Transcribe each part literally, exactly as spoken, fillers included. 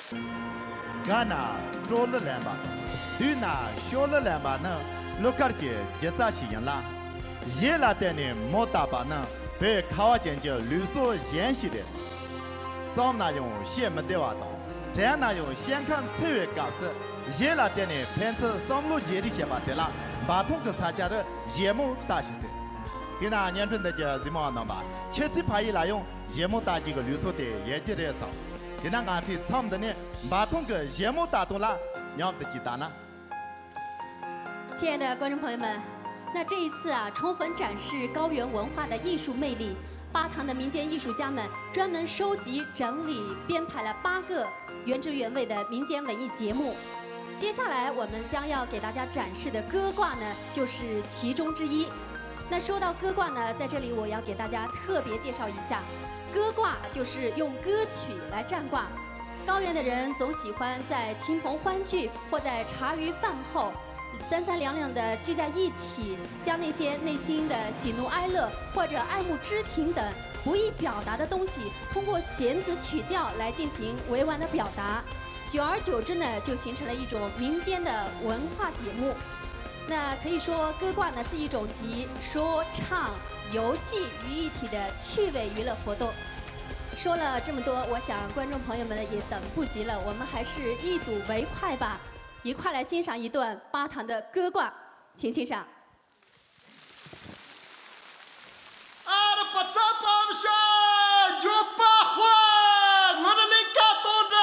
དགའ་ན་སྤྲོ་ལོ་ལེན་པ་དང་། སྡུག་ན་ཤོ་ལོ་ལེན་པ་ནི་གླུ་གར་གྱི་སྒྱུ་རྩལ་ཞིག་ཡིན་ལ། གཞས་ལ་བརྟེན་ནས་མོ་བཏགས་པ་ནི་བོད་ཁ་བ་ཅན་གྱི་ལུགས་སྲོལ་གཞན་ཞིག་རེད། བསམ་ན་ཡང་བཤད་མི་བདེ་བ་དང་། དྲན་ན་ཡང་བཤད་མཁན་འཚེར་བའི་སྐབས་སུ། གཞས་ལ་བརྟེན་ནས་ཕན་ཚུན་བསམ་བློ་བརྗེ་རེས་བྱེད་པ་དེ་ལ་འབའ་ཐང་གི་ས་ཆ་རུ་གཞས་མོ་བཏགས་ཞེས་ཟེར། དེས་ན་བརྙན་འཕྲིན་འདི་གི་གཟིགས་མོ་བ་རྣམ་པ། ཆུ་ཚོད་ཕ་ཡུལ་ལ་ཡང་གཞས་མོ་བཏགས་རྒྱུ་གི་ལུགས་སྲོལ་དེ་ཡོད་ཀྱི་རེད་བསམ། དེས་ན་ང་ཚོས་མཚམས་འདི་ནས་འབའ་ཐང་གི་གཞས་མོ་བཏགས་སྟངས་ལ་མཉམ་དུ་ཅིག་ལྟ་ན། 亲爱的观众朋友们，那这一次啊，充分展示高原文化的艺术魅力，巴塘的民间艺术家们专门收集、整理、编排了八个原汁原味的民间文艺节目。接下来我们将要给大家展示的歌卦呢，就是其中之一。那说到歌卦呢，在这里我要给大家特别介绍一下，歌卦就是用歌曲来占卦。高原的人总喜欢在亲朋欢聚或在茶余饭后，三三两两的聚在一起，将那些内心的喜怒哀乐或者爱慕之情等不易表达的东西，通过弦子曲调来进行委婉的表达。久而久之呢，就形成了一种民间的文化节目。那可以说，歌卦呢是一种集说唱、游戏于一体的趣味娱乐活动。说了这么多，我想观众朋友们也等不及了，我们还是一睹为快吧，一块来欣赏一段巴塘的歌卦，请欣赏。 ཨ་རི་པ་ཙ་པམ་ཤ་འཇོ་པ་ཧོ། ངོ་ནི་ལི་ཀ་ཏོང་འདྲ།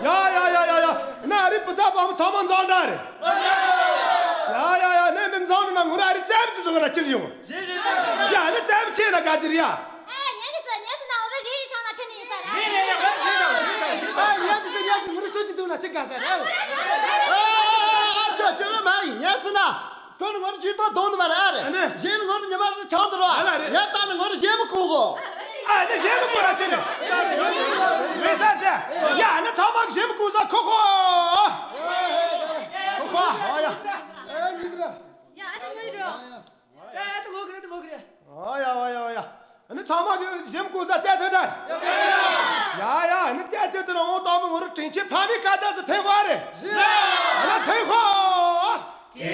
ཡ་ཡ་ཡ་ཡ་ཡ། ན་རི་པུ་ཚ་པ་མོ་ཚང་མ་འཛོམས་འདྲ་རེད། ཡ་ཡ་ཡ། ནས་ནས་འཛོམས་ན་ངུ་ར་རི་ཙམ་ཅིག་བཟོ་ག་ལ་ཅིག་ཡོང་། ཡ་ནི་ཙམ་ཆེ་ན་ག་ཅི་རེད་ཡ། ཨེ་ཉེ་ཅི་སི་ཉེ་སི་ན་འོ་ར་ཞེ་ཡི་ཆང་ན་ཆེ་ནི་ཡིན་ས་རེད། ཨ་ཉེ་ཅི་སི་ཉེ་སི་ངུ་རི་ཏྲོ་ཅི་དུ་ན་ཅི་ག་ས་རེད། ཨ་ཨ་ཆོ་ཅི་མ་ཡིན་ཉེ་སི་ན། ཁྲོ་ནི་ངོ་རུ་ཇུས་ཐོག་དོང་དུ་མ་རེད་ཨ་རེད། ཨ་ནི། གཞན་ནི་ངོ་རུ་ཉི་མ་རུ་ཆང་དུ་རོ་ཨ་ལ་རེད། ངས་ལྟ་ནི་ངོ་རུ་གཞན་མི་ཁུག་གོ། ཨ་ནི་གཞན་མི་ཁུག་ར་ཆེ་ནི། རེད་ས་ས། ཡ་ཨ་ནི་ཚང་མ་གཞན་མི་ཁུག་ས་ཁོ་ཁོ། ཁོ་ཁོ་ཨ་ཡ། ཨེ་ཉིག་ར། ཡ་ཨ་ནི་ངོ་རུ། ཡ་ཡ་ཨ་ནི་ངོ་གི་རེད་ངོ་གི་རེད། ཨ་ཡ་ཨ་ཡ་ཨ་ཡ། ཨ་ནི་ཚང་མ་གི་གཞན་མི་ཁུག་ས་བལྟས་ཐོན་ད། ཡ་ཡ་ཨ་ནི་བལྟས་ཐོན་དུ་ར་འོང་དང་མི་ངོ་རུ་དྲིན་ཆེ་ཕ་མའི་ཁ་བརྡ་སུ་ཐེ་བ་རེད། ཨ་ནི་ཐེ་བ། ཡ་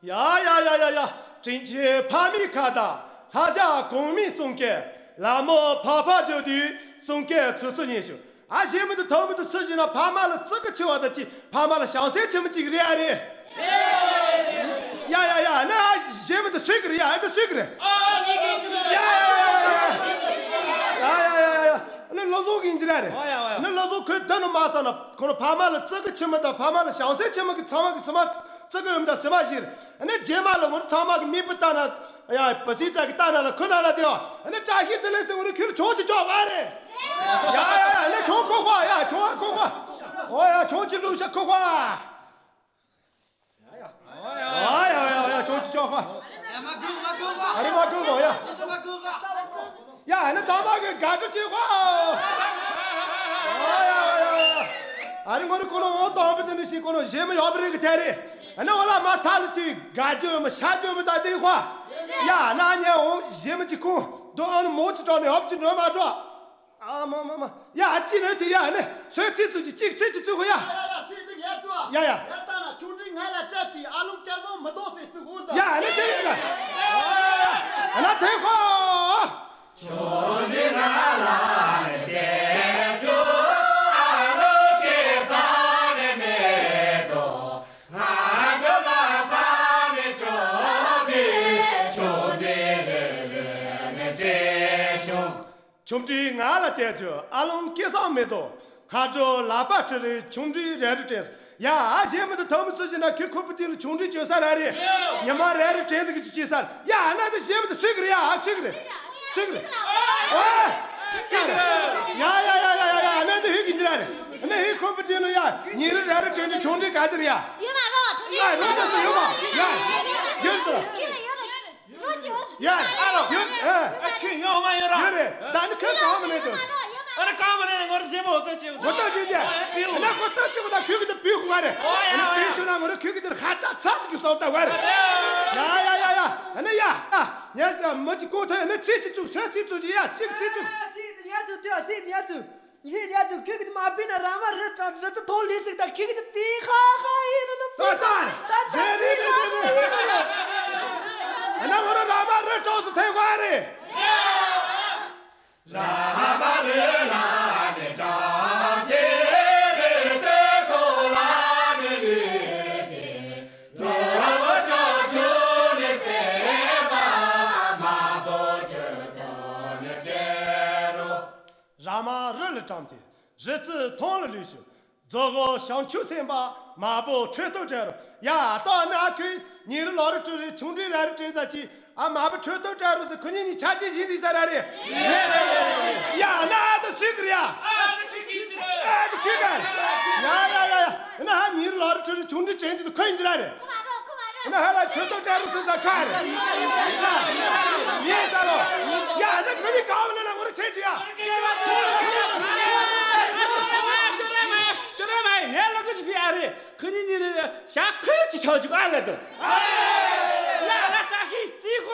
ཡ་ཡ་ཡ་ཡ། དྲིན་ཆེ་ཕ་མའི་ཁ་བརྡ། ལྷ་བྱ་གོང་མའི་གསུང་སྐད། ལ་མོ་ཕ་ཕ་བརྗོད་དུས་གསུང་སྐད་ཚུ་ཚུ་ཉན་ཤོག་ཨ་གཞན་མི་འདུག་ཐོག་མི་འདུག་ཚུལ་བཞིན་ན་ཕ་མ་ལ་བརྩི་གི་ཆེ་བ་དང་གཅིག་ཕ་མ་ལ་བྱམས་སེམས་ཆེན་མོ་གཅིག་རེད་ཨ་རེད། ཡ་ཡ་ཡ་ན་ཨ་གཞན་མི་འདུག་སུས་གི་རེད་ཡ་ཨ་འདུག་སུས་གི་རེད། ཡ་ཡ་ཡ་ཡ་ནི་བློ་བཟང་གི་ཡིན་གྱི་རེད། ནི་བློ་བཟང་ཁོས་འདི་ནི་མ་བསམ་ན་ཁོ་ནི་ཕ་མ་ལ་བརྩི་གི་ཆེན་མོ་དང་ཕ་མ་ལ་བྱམས་སེམས་ཆེན་མོ་གི་ཚང་མ་གི་སུ་མ་བརྩི་གི་ཡོད་མི་དང་སུ་མ་ཞིག་རེད། ནི་རྗེས་མ་ལ་ངོ་ནི་ཚང་མ་གི་མིག་སྤུ་ལྟ་ན། ཡ་བུ་སྲིད་ཙག་གི་ལྟ་ན་ལ་ཁོ་ན་ལ་དེ་ཡ། ཨ་ནི་བཀྲ་ཤིས་བདེ་ལེགས་ཟེར་བ་ནི་ཁྱོད་ཆུང་ཅིག་ཅོག་པ་རེད། ཡ་ཡ་ཡ་ནི་ཆུང་ཁོ་ཁོ་ཡ་ཆུང་ཁོ་ཁོ། ཨོ་ཡ་ཆུང་ཅིག་ལུག་ཤ་ཁོ་ཁོ། ཨོ་ཡ་ཡ་ཡ་ཡ་ཆུང་ཅིག་ཅོག་པ། ཨ་རི་མ་གུ་མ་ཡ། ཡ་ཨ་ནི་ཚང་མ་གི་དགའ་སྤྲོ་ཅིག་ཁོ། ཨོ་ཡ་ཡ་ཡ། ཨ་རི་ངོ་རི་ཁོ་ནོ་འོང་དང་པོ་དེ་ནི་ཞིག་ཁོ་ནོ་གཞན་མི་ཡོད་པ་རེད་གི་དེ་རེད། ཨ་ནི་འོ་ལ་མ་ཐག་ལ་དེ་དགའ་རྒྱུ་མི་ཤ་རྒྱུ་མི་ད་དེ་ཁོ། ཡ་ན་ཉལ་འོང་། གཞན་མི་གཅིག་ཁོང་དོ་ཨང་ནི་མོ་ཅི་དྲག་ནས་ཧོབ་ཀྱི་འགྲོ་མ་འགྲོ། ཨ་མ་མ་མ། ཡ་ཅི་ནས་དེ་ཡ་ནི་སོས་ཚིག་ཚུགས་ཀྱི་གཅིག་ཚིག་གཅིག་ཚུགས་ཧོ་ཡ། ཡ་ཡ་ཡ་ཚིག་དེ་ངས་ཚུགས་ཨ། ཡ་ཡ། ཡ་ད་ན་ཆུང་འདྲིས་ང་ལ་སྤྲད་པའི་ཨ་ལུང་སྐལ་བཟང་མི་འདུག་ཟེར་ཚུགས་ཧོ་ད། ཡ་ནི་ཅི་ཡིན་ལ། ཨ་ན་དེ་ཧོ། ཆུང་འདྲིས་ང་ལ་ནི་སྐལ་བཟང་ཨ་ལུང་སྐལ་བཟང་ནི་མེད་དོ། ང་འགྲོ་ལ་ཕ་ནི་ཆུང་འདྲིས་ཆུང་འདྲིས་རེ་རེ་ནི་སྤྲད་བྱུང་། ཆུང་འདྲིས་ང་ལ་སྟེར་རྒྱུ་ཨ་ལུང་སྐལ་བཟང་མེད་དོ། ང་འགྲོ་ལ་ཕ་ཁྲི་རེ་ཆུང་འདྲིས་རེ་རེ་སྤྲད། ཡ་ཨ་གཞན་མི་དེ་ཐོག་མི་ཚུལ་བཞིན་ན་ཁོས་ཁོ་པུ་ཏིན་ལ་ཆུང་འདྲིས་བཅོལ་ས་ར་རེད། ཉི་མ་རེ་རེ་དྲན་དུ་གི་ཅི་བྱེད་ས་རེད། ཡ་ཨ་ན་དེ་གཞན་མི་དེ་སུས་གི་རེད། ཡ་ཨ་སུས་གི་རེད། སུས་གི་རེད། ཨོ། ཡ་ཡ་ཡ་ཡ་ཡ་ཡ་ཨ་ན་དེ་ཧུད་གི་འདི་ར་རེད། ཨ་ན་ཧུད་ཁོ་པུ་ཏིན་ལ་ཡ་ཉིན་རེ་རེ་རེ་དྲན་དུ་ཆུང་འདྲིས་ག་དེ་རེད་ཡ། ཡོད་མ་རོ་ཆུང་འདྲིས། ཡ་རོ་ཚོ་ཚོ་ཡོད་མ། ཡ་ཡོད་ཚོ། ཡ། ཡོད། ཨ། ཁྱོད་ཡོང་མ་ཡོད་ར། ཡོད་རེད། ད་ནི་ཁྱོད་གང་མ་ནས་དོ། ཨ་ནི་གང་མ་ནས་ངོར་ཞེ་མོ་ཏོ་ཅིག་ངོ་ཏོ་ཅིག་ཅེ། ཨ་ནི་ངོ་ཏོ་ཅིག་ད་ཁྱོད་ཀྱི་དེ་བུ་ཁུ་བ་རེད། ཨ་ནི་བུ་ཤུ་ན་ངོ་རེ་ཁྱོད་ཀྱི་དེ་ཁ་ཏ་ཚ་གི་བསམ་ད་བ་རེད། ཡ་ཡ་ཡ་ཡ། ཨ་ནི་ཡ། ཨ། ཉ་མ་ཅིག་གོ་ཐལ། ཨ་ནི་ཚིག་ཅིག་བཙུགས། ཚིག་བཙུགས་ཅིག་ཡ། ཅིག་ཚིག་བཙུགས། ཚིག་ཉ་བཙུགས་དུས་ཚིག་ཉ་བཙུགས། ཡིན་ཡ་དུ་ཁྱོད་ཀྱི་མ་པི་ན་ར་མ་རི་ཏྲ་རི་ཙི་ཐོང་ལི་ཞིག་ད་ཁྱོད་ཀྱི་པི་ཧ་ཧ་ཡིན་ནོ་པི་ད་ད་ད་རེ་རེ་རེ་རེ། ཨ་ན་ང་ར་ར་མ་རི་ཏྲོ་སི་ཐེ་ཝ་རེ། ར་མ་རི་ལ་ནི་ཏྲ་ཐེ་རེ་ཙེ་ཐོ་ལ་ནི་ལི་ཏེ། ཛོ་ར་བ་ཤ་ཆུ་ནི་སེ་མ་མ་པོ་ཆུ་ཐོ་ནི་ཏེ་རོ། ར་མ་རི་ལ་ཀྲམ་ཏེ། རི་ཙི་ཐོང་ལ་ལུས་ཤིང་། རྫོགས་སངས་ཆུ་སེམས་པ། མ་པོ་ཁྲོད་དུ་བྲལ་རོ། ཡ་ལྟོ་ནི་ཨ་ཁུ་ཉིན་རེ་ལོ་རེ་དྲུག་རེ་ཆུང་འདྲིས་ར་རེ་དྲན་ད་ཅི། ཨ་མ་པོ་ཁྲོད་དུ་བྲལ་རོ་ཟེར་ཁོ་གཉིས་གཉིས་ཆ་ཅི་ཡིན་དི་ས་ར་རེ། ཡ་ན་ཨ་ད་སུས་གི་རེ་ཡ། ཨ་ད་ཁུ་གི་ཡ། ཡ་ཡ་ཡ་ཡ། ན་ཧ་ཉིན་རེ་ལོ་རེ་དྲུག་རེ་ཆུང་འདྲིས་དྲན་གྱི་དུ་ཁོ་ཡིན་དི་ར་རེ། ཁོ་མ་རོ་ཁོ་མ་རོ། ན་ཧ་ལ་ཁྱོད་ཚོ་གྲལ་རུ་སུ་ས་ཁ་རེད། ཡིན་ས་རོ། ཡ་ན་ཁོ་གཉིས་ག་བ་ལ་ན་ངོ་རེ་ཆེ་ཆེ་ཡ། ཁྱོད་ར་མ་ཡིན་ངས་ལ་ཁུ་ཅི་ཕི་ཨ་རེད། ཁོ་གཉིས་གཉིས་རེད་ཞག་ཁོས་ཅི་ཆགས་ཅིག་ཨ་ལ་དུ། ཡ་ལ་བཀྲ་ཤིས་བརྩི་ཁོ།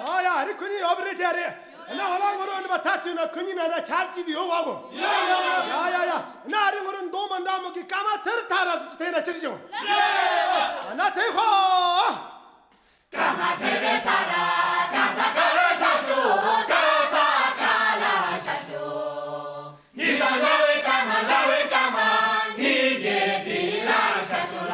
ཨ་ཡ་རི་ཁོ་གཉིས་ཡོད་རེད་དེ་རེད། ན་ང་ལ་ངོ་རོ་ནི་མ་ཐ་ཐུ་ན་ཁོ་གཉིས་ན་ན་ཆར་ཅིག་ཡོད་བ་གོ། ཡ་ཡ་ཡ། ན་རི་ངོ་རོ་འདོ་མ་འདྲ་མོ་གི་ཀ་མ་ཐེར་ཐ་ར་སི་ཅི་ཐེ་ན་ཕྱིར་བྱུང་། ན་ཐེ་ཧོ། ཀ་མ་ཐེ་རེ་ཐ་ར་ཀ་ས་ཀ་ལ་ཤ་ཤོ་ཀ་ས་ཀ་ལ་ཤ་ཤོ། ནི་ད་ལ་བའི་ཀ་མ་ལ་བའི་ཀ་མ་ནི་གེ་དི་ལ་ཤ་ཤོ་ལ།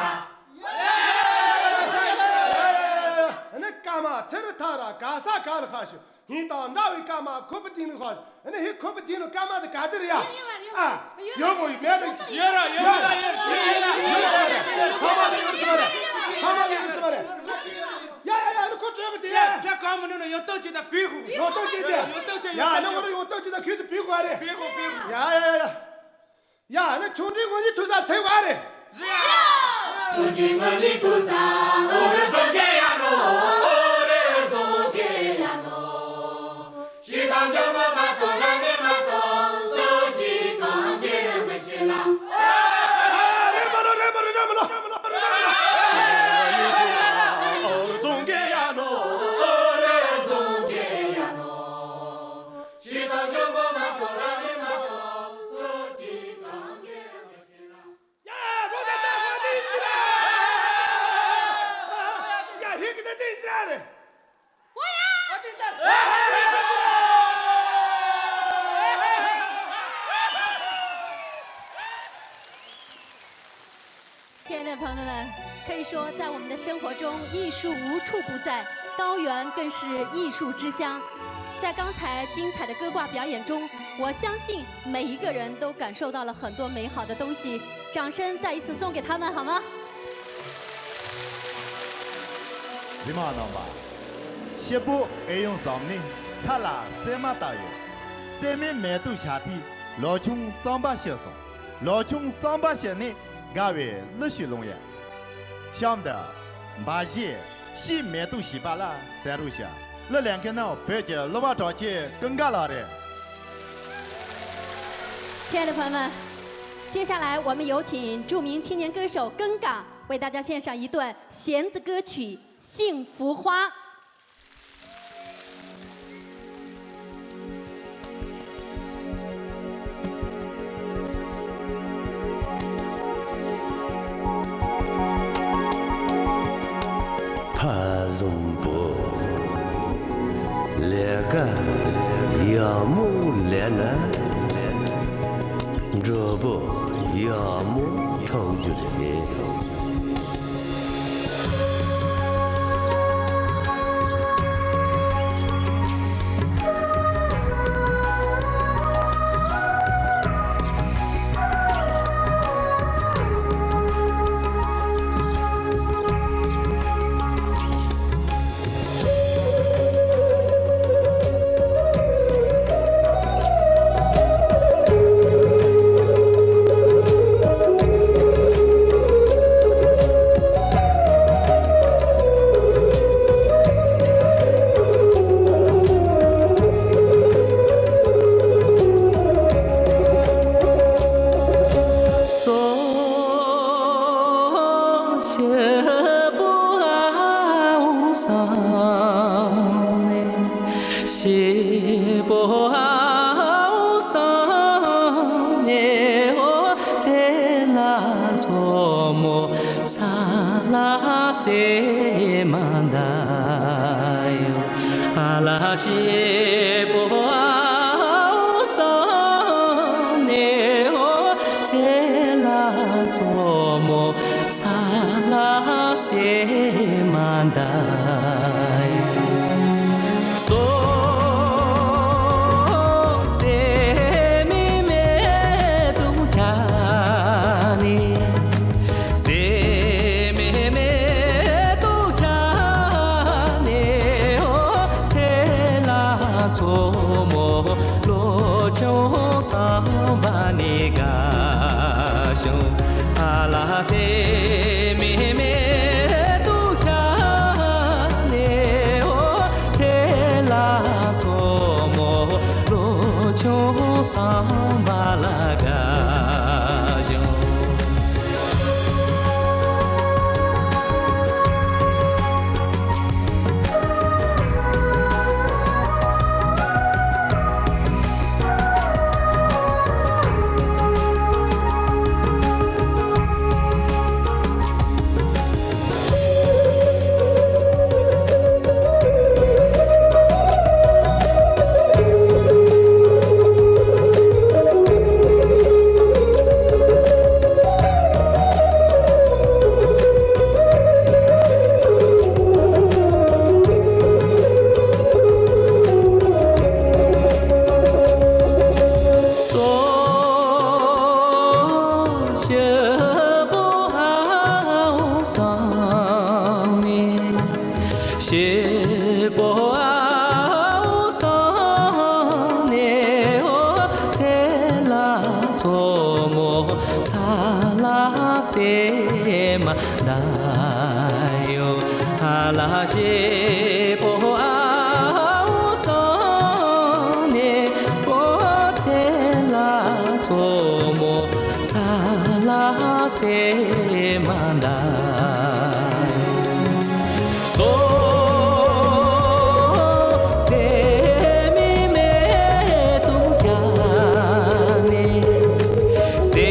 ནི་ཀ་མ་ཐེ་རེ་ཐ་ར་ཀ་ས་ཀ་ལ་ཤ་ཤོ། ཧིན་དང་འདྲ་བའི་སྐར་མ་ཁོ་པ་དེ་ནི་ཧོ། ཨ་ནི་ཧི་ཁོ་པ་དེ་ནི་སྐར་མ་དེ་ག་དེ་རེད་ཡ། ཨ། ཡོད་གོ་ཡོད་མེད་རེད། ཡོད་ར་ཡོད་ར་ཡོད་ར་ཡོད་ར། ཚང་མ་ལ་ཡོད་སྲིད་པ་རེད། ཚང་མ་ལ་ཡོད་སྲིད་པ་རེད། ཡ་ཡ་ཡ་ཨ་ནི་ཁོ་བྲོས་གི་དེ་ཡ། ཡ་གང་མི་ནུས་ན་ཡོད་སྟོབས་ཅིག་དང་བུས་ཧུ། ཡོད་སྟོབས་ཅིག་དེ། ཡོད་སྟོབས་ཅིག་ཡ་ཨ་ནི་ཁོ་ར་ཡོད་སྟོབས་ཅིག་དང་ཁོས་དེ་བུས་ཧུ་བ་རེད། བུས་ཧུ་བུས་ཧུ། ཡ་ཡ་ཡ་ཡ། ཡ་ཨ་ནི་ཆུང་འདྲིས་ངོ་གཉིས་ཐུག་ས་ཐེ་བ་རེད། ཆུང་འདྲིས་ངོ་གཉིས་ཐུག་ས་འོ་རེ་ཚོ་གེ་ཡ་ནོ། འོ་རེ་ཚོ་གེ་ཡ་ནོ། ཤི་དང་ཇོ་མོ་མ་ཏོ་ལ་ནི་མ་ཏོ་སོ་ཅི་གང་གེ་མི་ཤི་ལ། ཨ་རེ་མ་ལོ་རེ་མ་རེ་རེ་མ་ལོ། འོ་རེ་ཚོ་གེ་ཡ་ནོ། འོ་རེ་ཚོ་གེ་ཡ་ནོ། ཤི་དང་ཇོ་མོ་མ་ཏོ་ལ་ནི་མ་ཏོ་སོ་ཅི་གང་གེ་མི་ཤི་ལ། ཡ་རོ་ད་ད་ཧོ་དེ་ཟི་ར། ཡ་ཧི་གི་ད་དེ་ཟི་ར་རེ། 我呀。我这这。 亲爱的朋友们，可以说，在我们的生活中，艺术无处不在，高原更是艺术之乡。在刚才精彩的歌挂表演中，我相信每一个人都感受到了很多美好的东西。掌声再一次送给他们，好吗？ རྗེ་མ་རྣམ་པ། སྐྱེས་བུ་ཨེ་ཡོང་བསམ་ནི་ས་ལ་སྲན་མ་ལྟ་ཡོད། སྲན་མའི་མེ་ཏོག་ཤ་ཐི་ལོ་ཆུང་བསམ་པ་ཤི་སོང་། ལོ་ཆུང་བསམ་པ་ཤི་ནི་དགའ་བའི་གླུ་ཞིག་ལོང་ཡ། གཤམ་དུ་འབའ་གཞས་ཤིས་མེ་ཏོག་ཞེས་པ་ལ་གསན་རོགས་ཞུ། གླུ་ལེན་མཁན་ནི་བོད་ཀྱི་གླུ་བ་གྲགས་ཅན་ཀུན་དགའ་ལགས་རེད། 亲爱的朋友们，接下来我们有请著名青年歌手根港为大家献上一段弦子歌曲《幸福花》。 ཕ་བཟང་པོ། ལས་ཀ་ཡག་མོ་ལས་ན། འབྲས་བུ་ཡག་མོ་ཐོབ་རྒྱུ་རེད། སོ་སྐྱེས་བུ་ཨ་འུ་སང་ནེ། སྐྱེས་བུ་ཨ་འུ་སང་ནེ། འོ་ཚེ་ལ་མཚོ་མོ་ས་ལ་སེ་མ་འདའ་ཡོ། ཨ་ལ་སྐྱེས་བུ་ཨ་འུ་སང་ནེ། འོ་ཚེ་ལ་མཚོ་མོ་ས་ལ་སེ་མ་འདའ་ཡོ། སོ་སེ་མི་མེ་ཏུ་ཁྱ་ནི། སེ་མེ་མེ་ཏུ་ཁྱ་ནི། འོ་ཚེ་ལ་མཚོ་མོ་ལོ་ཆུང་སང་བ་ནི་ག་ཤོ། ཨ་ལ་སེ་མེ་མེ་ཏུ་ཁྱ་ནི། འོ་ཚེ་ལ་མཚོ་མོ་ལོ་ཆུང་སང་བ་ལ་ག་ཤོ། སོ་སྐྱེས་བུ་ཨ་འུ་སང་ནེ། སྐྱེས་བུ་ཨ་འུ་སང་ནེ། འོ་ཚེ་ལ་མཚོ་མོ་ས་ལ་སེ་མ་འདའ་ཡོ། ཨ་ལ་སྐྱེས་བུ་ཨ་འུ་སང་ནེ། འོ་ཚེ་ལ་མཚོ་མོ་ས་ལ་སེ་མ་འདའ་ཡོ། སོ་སེ་མི་མེ་ཏུ་ཁྱ་ནི། སེ་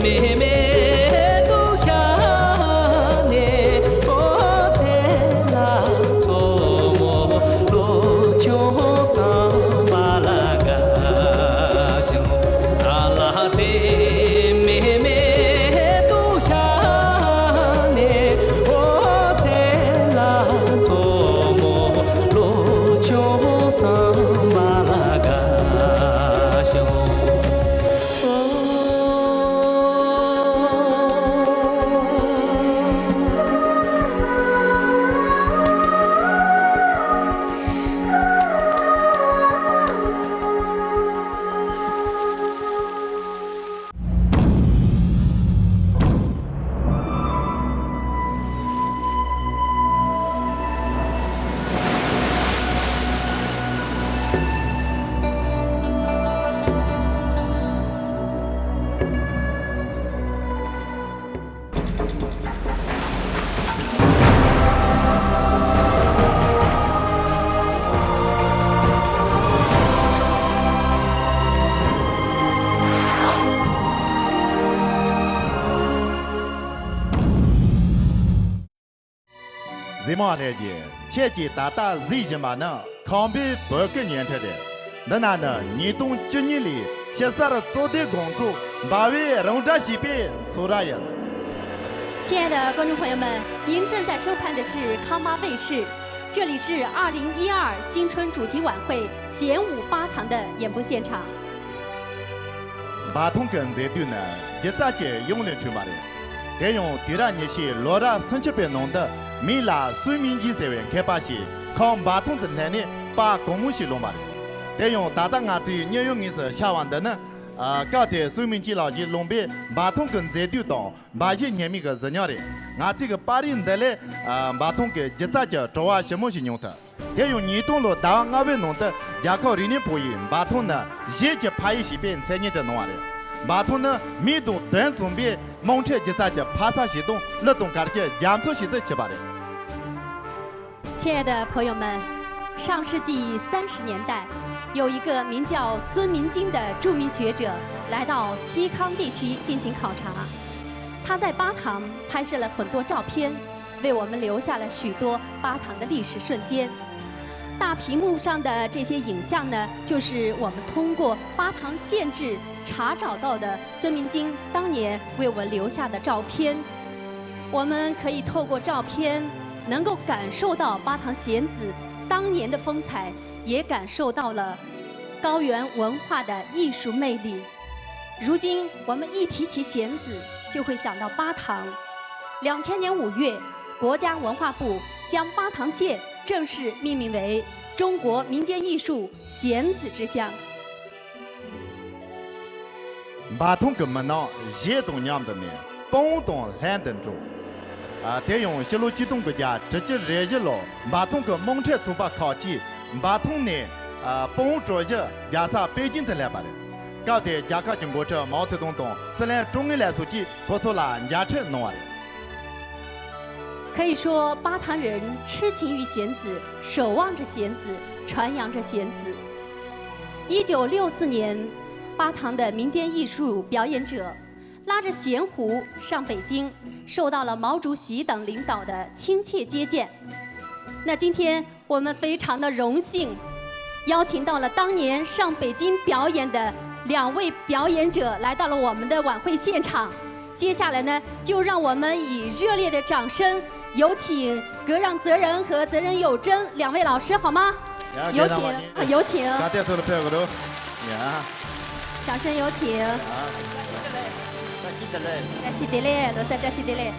མེ་མེ་ཏུ་ཁྱ་ནི། འོ་ཚེ་ལ་མཚོ་མོ་ལོ་ཆུང་སང་བ་ལ་ག་ཤོ། ཨ་ལ་སེ་མེ་མེ་ཏུ་ཁྱ་ནི། འོ་ཚེ་ལ་ མ་ལྷས་ཀྱིས་ཁྱེད་ཀྱིས་ད་ལྟ་གཟིགས་བཞིན་པ་ནི་ཁམས་པའི་བོད་ཀྱི་བརྙན་འཕྲིན་རེད། འདི་ན་ནི་ཉིས་སྟོང་བཅུ་གཉིས་ལོའི་དཔྱིད་གསར་གཙོ་བདེ་དགོང་ཚོགས་འབའ་བས་རང་སྒྲ་ཞེས་པའི་ཚོགས་ར་ཡིན། 亲爱的观众朋友们，您正在收看的是康巴卫视，这里是二零一二新春主题晚会玄武八堂的演播现场。 འབའ་ཐང་གི་མཛེས་སྡུག་ནི་སྒྱུ་རྩལ་གྱི་གཡང་ལས་འཁྲུངས་པ་རེད། དེ་ཡང་དུས་རབས་ཉི་ཤུའི་ལོ་རབས་སུམ་ཅུ་པའི་ནང་དུ་མི་ལ་སུན་མིན་ཅི་ཟེར་བའི་མཁས་པ་ཞིག་ཁམས་འབའ་ཐང་དུ་སླེབས་ནས་པར་གང་མང་ཞིག་བླངས་པ་རེད། དེ་ཡང་ད་ལྟ་ང་ཚོའི་མཉན་ཡོད་ངོས་སུ་ཤར་བ་འདི་ནི། ཨ། སྐབས་དེར་སུན་མིན་ཅི་ལགས་ཀྱིས་བླངས་པའི་འབའ་ཐང་གི་མཛེས་སྡུག་དང་འབའ་གཞས་སྙན་མིག་གི་གཟིགས་ཉམས་རེད། ང་ཚོས་ཀྱི་པར་རིས་འདི་ལས། ཨ། འབའ་ཐང་གི་སྒྱུ་རྩལ་གྱི་བྲོ་བ་ཞིབ་མོ་ཞིག་མྱོང་ཐུབ། དེ་ཡང་ཉིས་སྟོང་ལོའི་ཟླ་བ་ལྔ་པའི་ནང་དུ་རྒྱལ་ཁབ་རིག་གནས་པུའུ་ཡིས་འབའ་ཐང་ནི་གཞས་ཀྱི་ཕ་ཡུལ་ཞེས་པའི་མཚན་སྙན་དེ་གནང་བ་རེད། འབའ་ཐང་ནི་མི་དང་དོན་མཚུངས་པའི་དམངས་ཁྲོད་སྒྱུ་རྩལ་གྱི་ཕ་ས་ཞིག་དང་གླུ་དང་གར་གྱི་རྒྱ་མཚོ་ཞིག་ཏུ་གྱུར་པ་རེད། 亲爱的朋友们，上世纪三十年代，有一个名叫孙明金的著名学者来到西康地区进行考察。他在巴塘拍摄了很多照片，为我们留下了许多巴塘的历史瞬间。大屏幕上的这些影像呢，就是我们通过巴塘县志查找到的孙明金当年为我们留下的照片。我们可以透过照片，能够感受到巴塘弦子当年的风采，也感受到了高原文化的艺术魅力。如今我们一提起弦子，就会想到巴塘。两千年五月，国家文化部将巴塘县正式命名为中国民间艺术弦子之乡。 འབའ་ཐང་གི་མི་རྣམས་གཞས་དང་མཉམ་དུ་མེད། སྤང་དང་ལྷན་དུ་འགྲོ། ཨ། དེ་ཡང་ཕྱི་ལོ་ཆིག་སྟོང་དགུ་བརྒྱ་དྲུག་ཅུ་རེ་བཞི་ལོར་འབའ་ཐང་གི་དམངས་ཁྲོད་ཚོགས་པ་ཁག་ཅིག་འབའ་ཐང་ནས། ཨ། སྤང་བྲོ་གཞས་རྒྱག་ས་པེ་ཅིང་དུ་སླེབས་པ་རེད། སྐབས་དེར་རྒྱལ་ཁབ་ཀྱི་འགོ་ཁྲིད་མའོ་ཙེ་ཏུང་དང་སྲིད་བློན་ཀྲོང་ངེ་ལེགས་སོགས་ཀྱིས་ཁོ་ཚོ་ལ་མཇལ་འཕྲད་གནང་བ་རེད། 可以说，巴塘人痴情于弦子，守望着弦子，传扬着弦子。一九六四年，巴塘的民间艺术表演者拉着弦胡上北京，受到了毛主席等领导的亲切接见。那今天我们非常的荣幸，邀请到了当年上北京表演的两位表演者来到了我们的晚会现场。接下来呢，就让我们以热烈的掌声，有请葛让泽仁和泽仁友贞两位老师，好吗？ ཡ། 有请，རྒན་རྣམ་པ། 啊，有请。 ག་དེ་ཐོག་ལ་ཕེབས་དགོས་རོ། ཡ། 掌声有请。 བཀྲ་ཤིས་བདེ་ལེགས། བཀྲ་ཤིས་བདེ་ལེགས། ལོ་གསར་བཀྲ་ཤིས་བདེ་ལེགས།